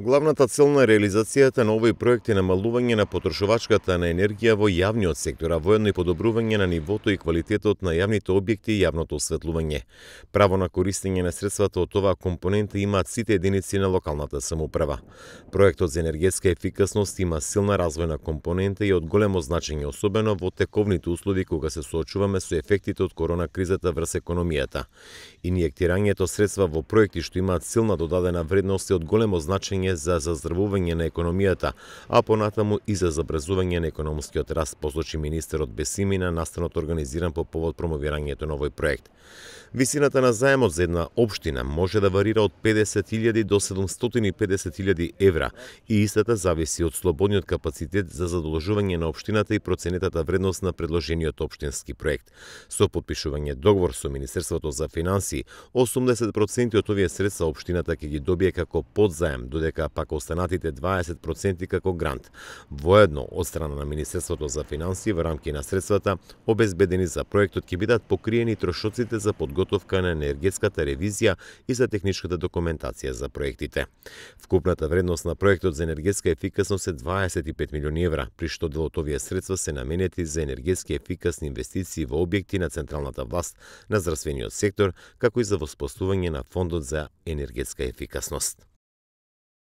Главната цел на реализацијата на овој проект е намалување на потрошувачката на енергија во јавниот сектор, а воедно и подобрување на нивото и квалитетот на јавните објекти и јавното осветлување. Право на користење на средствата од оваа компонента имаат сите единици на локалната самоуправа. Проектот за енергетска ефикасност има силна развојна компонента и од големо значење, особено во тековните услови кога се соочуваме со ефектите од корона кризата врз економијата. Инјектирањето средства во проекти што имаат силна додадена вредност е од големо значење за заздравување на економијата, а понатаму и за забрзување на економскиот раст, посочи министерот Бесими на настанот организиран по повод промовирањето на овој проект. Висината на заемот за една општина може да варира од 50.000 до 750.000 евра и истата зависи од слободниот капацитет за задолжување на општината и проценетата вредност на предложениот општински проект. Со подпишување договор со Министерството за финансии, 80% од овие средства општината ќе ги добие како подзаем, додека пак останатите 20% како грант. Воедно, од страна на Министерството за финансии во рамки на средствата обезбедени за проектот ќе бидат покриени трошоците за подготовка на енергетската ревизија и за техничката документација за проектите. Вкупната вредност на проектот за енергетска ефикасност е 25 милиони евра, при што дел од овие средства се наменети за енергетски ефикасни инвестиции во објекти на централната власт, на здравствениот сектор, како и за воспоставување на фондот за енергетска ефикасност.